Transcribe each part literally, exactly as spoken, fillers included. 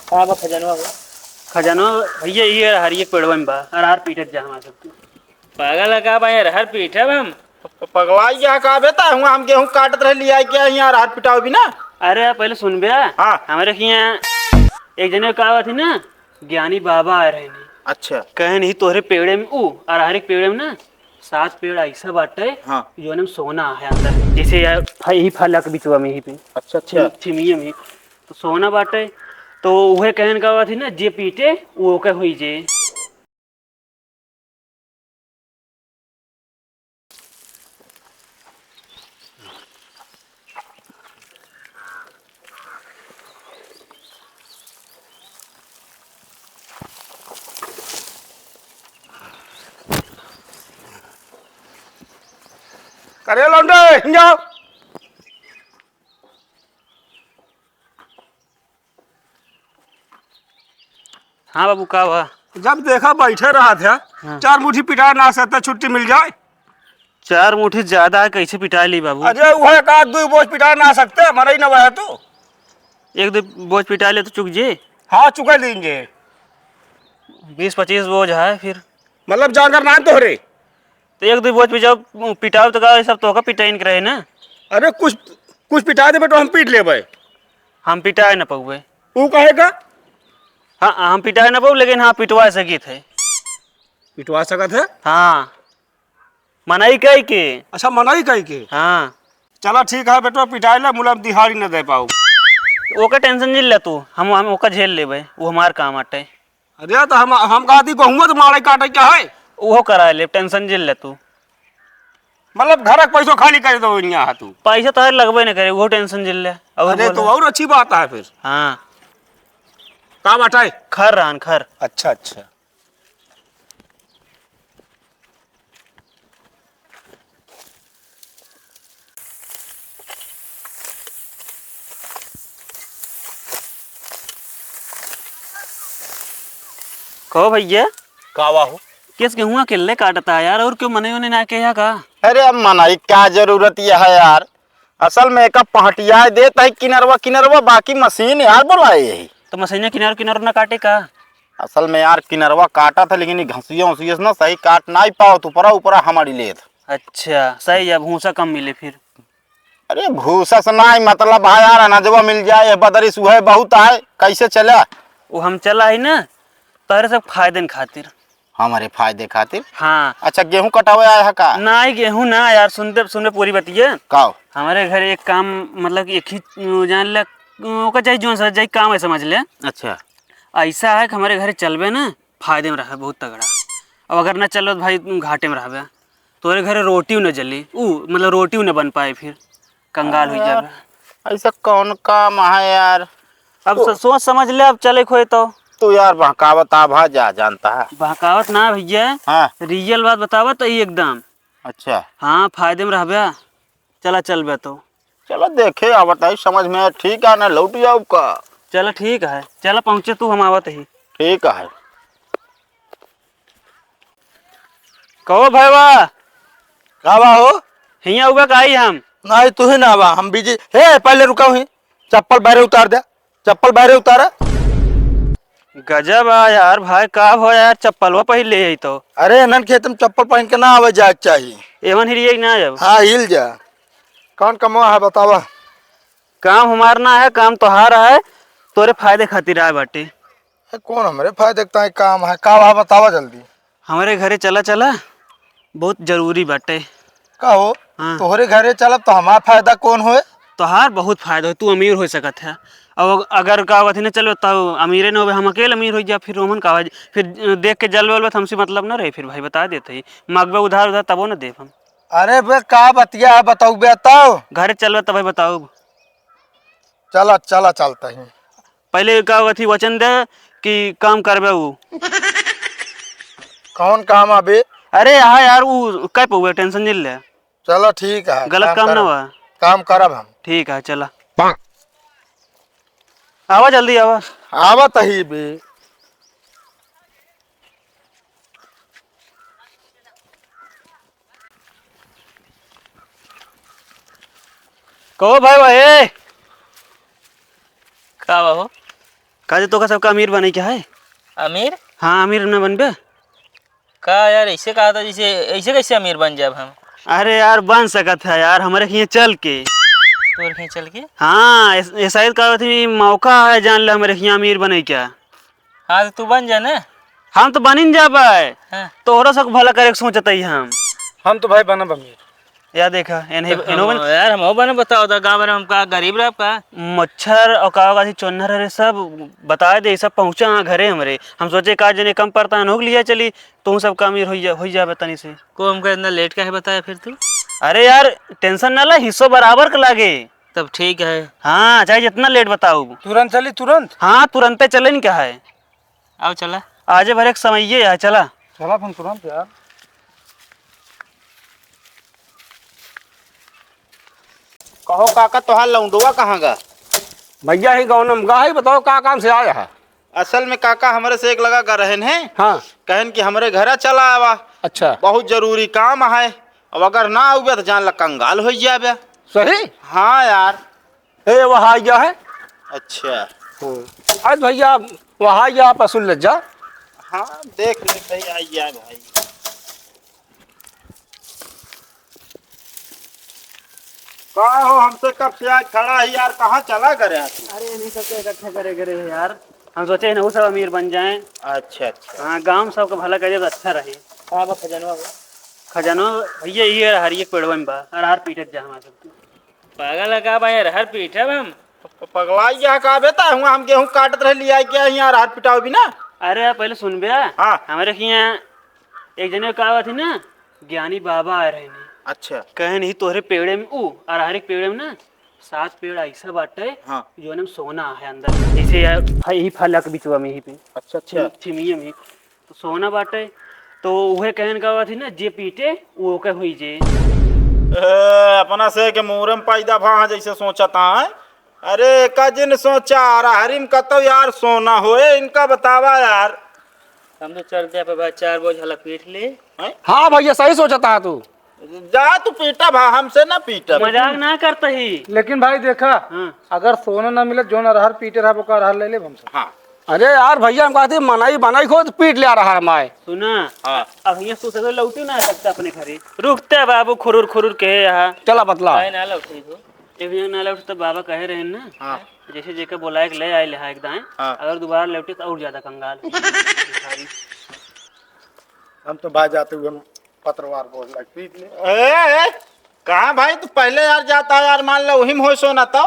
का बा खजनवा बा? खजनवा भैया, ये अरहर के पेड़वा में बा, अरहर पीटत जा हमार सबके। पागल है का भाई, अरहर पीटब हम? प-, पगलाई गया का बेटा? हुआ हम गेहूं काटत रहे, लिया के यहाँ अरहर पिटाओ भी ना। अरे पहले सुन बे। हाँ। हमारे के यहाँ एक जने का बात है ना, ज्ञानी बाबा आए रहे नहीं। अच्छा। कहे नहीं तोहरे पेड़े में ऊ, अरहर के पेड़े में ना सात पेड़ ऐसा बाटे, हाँ। जोने में सोना है अंदर, जैसे यार फ-, यही फलक बिचवा में यही पे। अच्छा, अच्छा। ठिमिया में तो सोना बाटे, तो उहे कहन का बात है ना, जे पीटे वो ओके होई जे। करे लौंडे, हिंजाओ। हाँ बाबू, का बा? जब देखा बैठे रहत है, हाँ। चार मुट्ठी पिटा ना सकते, छुट्टी मिल जाए। चार मुट्ठी ज्यादा है, कैसे पिटा ली बाबू? अरे वह एक आध दो बोझ पिटा ना सकते, मरई न वह तू। एक दो बोझ पिटा ले तो चुक जे। हाँ, चुका दीजिए। बीस पच्चीस बोझ है फिर। मतलब जांगर नाम तोहरे। तो एक दो बोझ पे जब पिटाओ तो का सब तोहका पिटाइन के रहे ना। अरे कुछ, कुछ पिटा दे बेटो, हम पीट लेबे। हम पिटाए न पउबे। ऊ काहे का? हाँ, हम पिटाए न पउब, लेकिन हाँ, पिटवा सकित है। पिटवा सकत है? हाँ, मनई कई के। अच्छा, मनई कई के। हाँ। चला ठीक है बेटवा, पिटाए ला, मुला हम दिहाड़ी न दे पाऊ। ओकर टेंशन झेल ले तू, हम, हम ओकर झेल लेबे, वो हमार काम आटे। अरे तो हम, हम कहा थी गहुआ तो मारे काटे क्या है? उहो करा ले, टेंशन झेल ले तू। मतलब घर का पैसो खाली कर दो यहाँ तू। पैसा तो लगबे न करे, वो टेंशन झेल ले। और अरे बोला। तो और अच्छी बात है फिर। हाँ। का बाटा है? खर रहन, खर। अच्छा, अच्छा। कहो भैया। का बा हो? केस गेहुआ अकेले काटता है यार, और क्यों मने उन्हें ना किया का? अरे अब मनई का जरूरत यह है यार, असल में एका पहटिया देत है किनरवा किनरवा, बाकी मशीन यार बोलाए यही। तो मशीन किनर किनर ना काटे का? असल में यार किनरवा काटा था, लेकिन ये घसिया उसिया से ना सही काट ना ही पाओ, तो ऊपरा ऊपरा हमारी लेत। अच्छा, सही है, भूसा कम मिले फिर। अरे भूसा से ना ही मतलब है यार, अनाजवा मिल जाए, ये बदरी सुहे बहुत आए, कैसे चला? वो हम चला ही ना, तोहरे सब फायदे न खातिर। हमारे फायदे खातिर? हाँ। अच्छा, गेहूं कटावे आया है का? नाहीं, गेहूं ना यार, सुनते, सुनबे पूरी बतिया। का हो? हमारे घर एक काम, मतलब कि एक ही, जान ले, ओकर चाहे जोन सा, चाहे काम है समझ ले। अच्छा। ऐसा है कि हमारे घर चलबे ना, फायदे में रहे बहुत तगड़ा। अब अगर ना चलबे तो भाई घाटे में रहबे। तोरे घरे रोटी न जली, ऊ, मतलब रोटी न बन पाए फिर। कंगाल हो अरे यार, जाबे। ऐसा कौन काम है यार? अब तू स-, सोच समझ ले, अब चले खोए तो। तू यार बहकावत आ भा जा जानता है। बहकावत ना भैया, हाँ। रियल बात बतावत ही एकदम। अच्छा। हाँ, फायदे में रहबे। चला चलबे तो। चला देखे आवत है समझ में, ठीक है ना, लौट जाओ का? चला ठीक है, चला पहुँचे तू, हम आवत ही। ठीक है। कहो भैया। का बा हो? हियाँ उबा का आई हम। नहीं, तू ही ना बा, हम बिजी। हे, पहले रुका हुई, चप्पल बाहरे उतार दे, चप्पल बाहरे उतारा। गजब आ यार भाई, का हो यार, चप्पलवा पहन ले आई तो। अरे इन्हन खेत में चप्पल पहन के ना आवे जाए के चाहिए। एवन हिरिए ना जब। हाँ, हिल जा। कौन कमवा है बतावा? काम हमार ना है, काम तोहार है, तोरे फायदे खातिर आए बाटे। ए, कौन हमरे फायदे का ताई काम है? का बा बतावा जल्दी। हमरे घरे चला, चला, बहुत जरूरी बाटे। का हो? हाँ। तोहरे घरे चलब तो हमार फायदा कौन होए? तोहार बहुत फायदा होए, तू अमीर हो सकत है। अब अगर का बात ही ना चलो तो अमीरे न होबे, हम अकेले अमीर हो जा, फिर ओमन का हो जा, फिर देख के जल वल तो हमसे मतलब ना रहे, फिर भाई बता देते ही, मांगबे उधार उधार तबो ना देब हम। अरे बे का बतिया है बताऊ बे तब? घरे चलबे तब बताऊ। चला, चला चलता ही। पहले का अथी वचन दे कि काम करबे ऊ। कौन काम अबे? अरे यहाँ यार ऊ कह पउबे, टेंशन जिन ले। चला ठीक है, गलत काम काम ना करब। हुआ। काम करब हम। ठीक है, चला। आवा जल्दी आवा। आवा तही बे। कहो भाई, भाई। का बा हो? का जे तोका सबका अमीर बने के है? अमीर? हाँ, अमीर न बनबे? का यार, ऐसे कहा था जैसे, ऐसे कैसे अमीर बन जाब हम? अरे यार, बन सकत है यार, हमरे हियाँ चल के। तोर हियाँ चल के? हाँ, ऐस-, ऐसा ही कहा थी, मौका है, जान ले, हमरे हियाँ अमीर बने क्या। हाँ, तो तू बन जा ना। हम तो बनिन जाबे। हाँ। तोहरो सब भला करे के सोचत ही हम। हम तो भाई बनब अमीर। या देखा, एनही, तो एनहो हम, बन- यार, हम बने बताओ तो, गाँव में हम का गरीब रह का? मच्छर और का, का चोन्हर रे सब बता दे, सब पहुँचा हाँ घरे हमरे। हम सोचे का जने कम पड़ता है, नोक लिया चली, तू सब का अमीर होई जा, होई जाबे तनी से। को हमका इतना लेट काहे बताया फिर तू? अरे यार, tension ना ले, हिस्सो बराबर के लागे। तब ठीक है। हाँ, चाहे जितना लेट बताऊ। तुरंत चली, तुरंत? हाँ, तुरंते चले न क्या है। आओ चला। आजे भर एक समइये है, चला। चला फिर तुरंत यार। कहो काका, तोहार लौंडवा कहाँ गा? भैया ही गौनम गा है, बताओ का काम से आया है? असल में काका हमरे से एक लगा गा रहन है। हाँ। कहन कि हमरे घरा चला आवा। अच्छा। बहुत जरूरी काम है। अब अगर ना आउबे तो जान ला कंगाल हो जाबे। सही? हाँ यार। ए, वहाँ आ गया है। अच्छा। हाँ। आज भैया, वहाँ आ गया, आप सुन ले जा। हाँ, देख ले भाई, आ गया भाई। का हो, हमसे कब से आज खड़ा है यार, कहाँ चला करे आज? अरे, इन्हीं सबके इकट्ठा करे करे है यार। हम सोचे हैं, वो सब अमीर बन जाएं। अच्छा, अच्छा। हाँ, गाँव में सबका भला करे तो अच्छा रहे। का बा खजनवा बा? खजनवा भैया, ये अरहर के पेड़वा में बा, अरहर पीटत जा हमारे सबके। पागल है का भाई, अरहर पीटब हम? प-, पगलाई गया का बे? ता हुआ हम गेहूं काटत रहे, लिया के यहाँ अरहर पिटाओ भी ना। अरे यार, पहले सुन बे। हाँ। हमारे हियाँ एक जने का बात है ना, ज्ञानी बाबा आए रहे ने। अच्छा। कहे नहीं, तोहरे पेड़े में, ऊ अरहर के पेड़े में ना सात पेड़ ऐसा बाटे, हाँ। जो में सोना है अंदर। जैसे यार, यही फलक बिचवा में, यही पे। अच्छा, अच्छा। छिम-, छिमिये में। तो सोना बाटे, तो उहे कहन का बात है ना, जे पीटे, वो ओके हुई जे। ए, अपना से के मुहरे में पैदा भा जैसे सोचता है। अरे, एका जिन सोचा, अरहरी में कतौ यार सोना होए, इनका बतावा यार। हम तो चल दे पे भाई, चार बोझ हला पीट ले। हैं? हाँ भैया, सही सोचता है तू। जा तू पीटा भा, हमसे ना पीटा। मजाक ना करता ही। लेकिन भाई देखा, हाँ। अगर सोना ना मिले, जोन अरहर पीटे रहा, ओका अरहर ले ले हमसे। हाँ। अरे यार भैया, हम कहते मनई, मनई खुद पीट ले अरहर माए। सुना, हाँ। अब यहाँ तू सगळे लौटी ना सकता अपने घरे। रुकते बाबू, खुरुर खुरुर के यहाँ। चला बतला। काहे ना लौटी हो? जब यहाँ ना लौटे तो बाबा कहे रहे ना, हाँ। जैसे जेके बोलाए के ले आए ले, हाँ, एक दाएं। हाँ। अगर दोबारा लौटे तो और ज्यादा कंगाल। भिखारी। हम तो भाई जाते हुए हम पतरवार बोझ लग पीट ले। ए, ए, कहाँ भाई तू पहले यार जाता है यार, मान लो वही में हो सोना तो।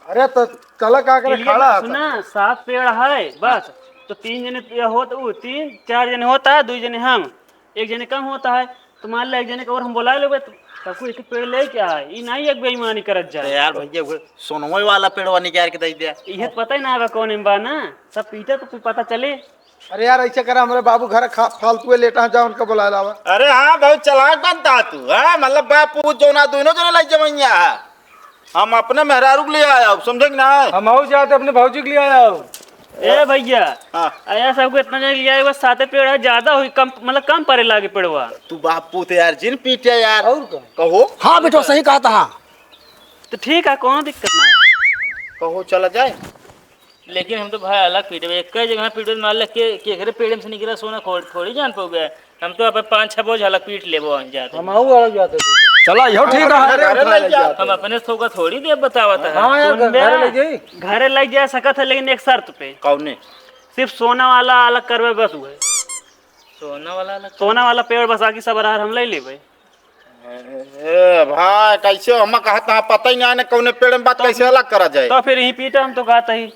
अरे तो चला का करे, खड़ा है। सुना, सात पेड़ है बस, तो तीन जने ये होत, उ तीन चार जने होता है, दो जने हम, एक जने कम होता है, तो मान लो एक जने को और हम बोला लेबे तो सबको एक एक पेड़ लेके आए, ई नहीं एक बेईमानी करत तो जाए। यार भैया वो सोनवे वाला पेड़वा निकाल के दे दे। इहे तो पता ही ना बा कौन में बा ना, सब पीटे तो कुछ पता चले। अरे यार, ऐसे करा, हमरे बाबू घर खा-, फालतू है, लेटा है, जा उनका बुला लावा। अरे हाँ, बहुत चालाक बनता तू, हाँ? मतलब बापू जो ना दोनों जने लग जमैया है। हम अपने मेहरारू के लिए आया हूँ, समझे कि ना? हम और जाते अपने भौजी के लिए आया हूँ। ए भैया, हाँ। आया सबको इतना जने लिया है, बस साते पेड़ है, ज्यादा हुई, कम, मतलब कम परे लागे पेड़वा। तू बापू थे यार, जिन पीटे यार। और का? कहो। हाँ बेटो, सही कहा था। तो ठीक है, कौनो दिक्कत ना है। कहो चला जाए। लेकिन हम तो भाई अलग पीटबे, एक जगह पीटबे, मान ले के, केकरे पेड़ में से निकला सोना खो-, थोड़ी जान पाओगे। हम तो अब पाँच छह बोझ अलग पीट लेबो हम जाते। हम आऊ अलग जाते थे। चला, इहो ठीक है। घरे उठा ले जाते। हम अपने से होगा थोड़ी दे बतावत है। हाँ यार, सुन बे, घरे ले जाई। घरे ले जा सकत है, लेकिन एक शर्त पे। कौने? सिर्फ सोना वाला अलग करबे बस, उहे। सोना वाला अलग? सोना वाला पेड़ बस, बाकी सब अरहर हम ले लेबे। ए भाई, कैसे हम कहत हैं, पता ही ना है कौने पेड़ में बात तो कैसे अलग करा जाए। तो फिर यहीं पीटा, हम तो कहत ही।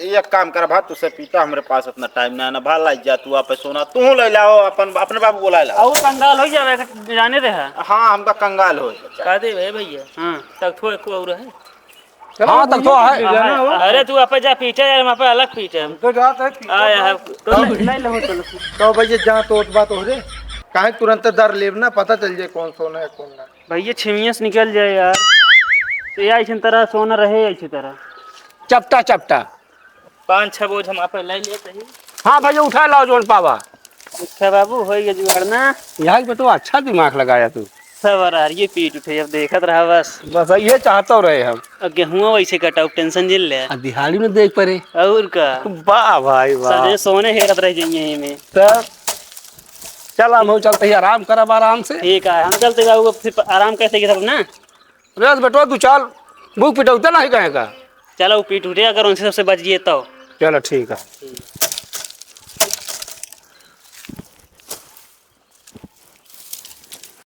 एक काम कर भा, तुझसे पीटा, हमरे पास इतना टाइम ना है ना भा, लाई जा तू आप सोना, तू ले लाओ अपन, अपने बाबू को ला लाओ। और कंगाल हो जावे, जाने दे है। हाँ, हम तो कंगाल हो। का दे भाई भैया? हाँ। तक थो एक और है। चलो, हाँ, तक तो है। ले जाना हो। अरे तू आपे जा पीछे यार, हम आपे अलग पीछे। हम तो जात है पीछे। आ यार, तो ले, ले लो, चलो। तो भैया जा तो बात हो रे। काहे तुरंत दर लेब ना, पता चल जाए कौन सोना है कौन ना। भैया छिमिया से निकल जाए यार। तो यार इसी तरह सोना रहे इसी तरह। चपटा चपटा। पाँच छह बोझ हम आपे ले लेते ही। हाँ भैया उठा लाओ जोन पावा। अच्छा बाबू, होई गया जुगाड़ ना। यहाँ पे तो अच्छा दिमाग लगाया तू। सब अरहरिये पीट उठे, अब देखत रहा बस। बस ये चाहतो रहे हम। अब गेहुआ वैसे कटाऊ, टेंशन जिन ले। आ दिहाड़ी में देख परे। और का? वाह भाई वाह। सजे सोने हेरत रह जाइए यहीं में। तब चल, हम हो चलते ही आराम करब आराम से। ठीक है, हम चलते बाबू, अब फिर आराम करते की तरफ ना। अरे बेटवा, दू चार भूख पिटौते नहीं कहे का। चलो, पीट उठे, अगर उनसे सबसे बच गए तो। चलो ठीक है।